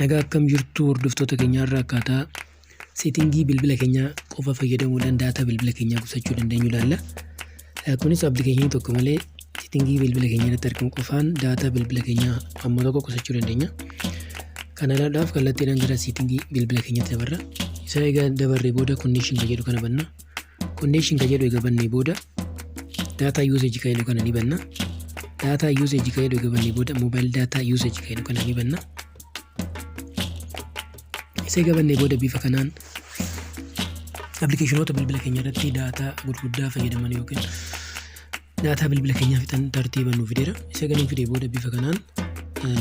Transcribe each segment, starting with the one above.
Nagaa akkam jirtu hordoftoota keenyaarraa? Akkaataa setting bilbila keenyaa qofa fayyadamuudhaan data bilbila keenyaa qusachuu dandeenyu ilaalla. Kunis application tokko malee setting bilbila keenyaa irratti argamu qofaan data bilbila keenyaa hamma tokko qusachuu dandeenya. Kana ilaaluudhaaf kallattiidhaan gara setting bilbila keenyaatti dabarra. Isa egaa dabarree booda connection kan jedhu kana banna. Connection kan jedhu egaa bannee booda data usage kan jedhu kana ni banna. Data usage kan jedhu egaa bannee booda mobile data usage kan jedhu kana ni banna. Isa egaa bannee booda bifa kanaan applicationoota bilbila keenya irratti data gurguddaa fayyadaman yookiin data bilbila keenyaa fixan tartiiba nuuf fideera. Isa egaa nuuf fidee booda bifa kanaan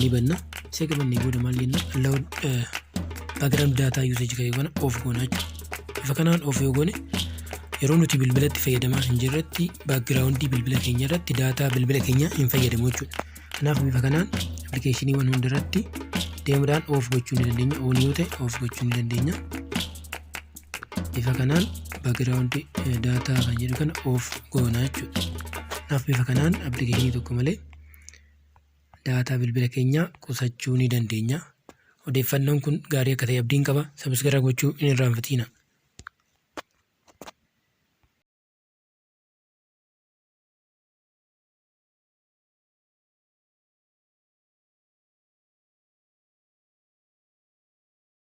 ni banna. Isa egaa bannee booda maal jenna? Allow background data usage kan jedhu kana off goona jechuudha. Bifa kanaan off yoo goone, yeroo nuti bilbilatti fayyadamaa hin jirretti background bilbila keenya irratti data bilbila keenya hin fayyadamu jechuudha. Kanaaf bifa kanaan applicationiiwwan hundarratti deemuudhaan off gochuu ni dandeenya. On yoo ta'e off gochuu ni dandeenya. Bifa kanaan background data kan jedhu kana off goona jechuudha. Kanaaf bifa kanaan application tokko malee data bilbila keenyaa qusachuu ni dandeenya. Odeeffannoon kun gaarii akka ta'e abdiin qaba. Subscribe gochuu hin irraanfatina.